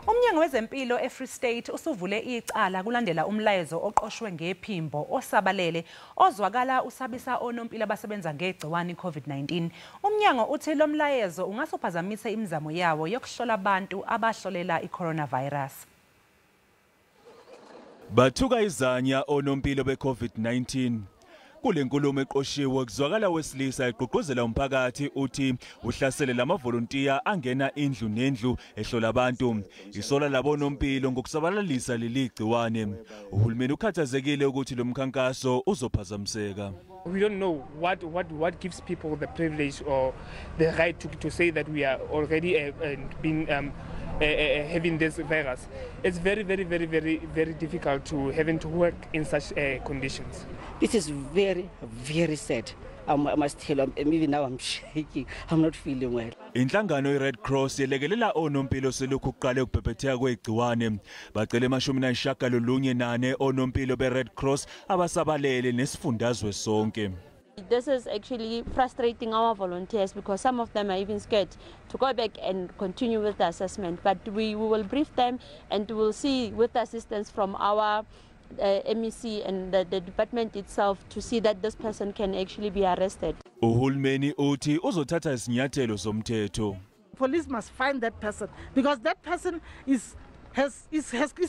Umnyango wezempilo eFree State usuvule icala kulandela umlayezo oqoshwe ngephimbo osabalele ozwakala usabisa onompilo abasebenza ngegciwane iCovid-19. Umnyango uthi lo mlayezo ungase imizamo yawo yokuhlola abantu abahlolela iCoronavirus. Bathuka izanya onompilo beCovid-19. Kule nkulumo eqoshiwe kuzwakala wesilisa egqugquzela umphakathi uthi uhlasele lamavolontiya angena indlu nendlu ehlola abantu. Isola labo nompilo ngokusabalalisa leli gciwane. Uhulumeni ukhathazekile ukuthi lo mkhankaso uzophazamiseka. We don't know what gives people the privilege or the right to say that we are already being having this virus. It's very, very, very, very, very difficult to having to work in such conditions. This is very, very sad. I must tell you, even now I'm shaking. I'm not feeling well. Inhlangano iRed Cross yelekelela onompilo selokhu kuqale ukubhebhetheka kwegciwane. Bacele 94 onompilo beRed Cross abasabalele nesifundazwe sonke. This is actually frustrating our volunteers because some of them are even scared to go back and continue with the assessment. But we will brief them and we will see with the assistance from our MEC and the department itself to see that this person can actually be arrested. Uhulumeni uthi uzothatha isinyathelo somthetho. Police must find that person because that person is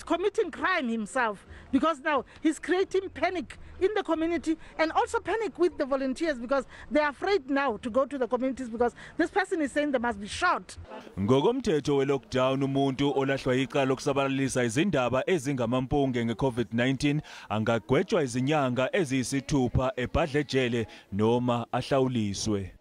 committing crime himself, because now he's creating panic in the community and also panic with the volunteers because they are afraid now to go to the communities because this person is saying they must be shot. Ngokomthetho we-lockdown, umuntu olahlwa icala lokusabalalisa izindaba ezingamampunge nge-COVID-19 angagwetshwa izinyanga eziyisithupha ebhadle ejele noma ahlawuliswe.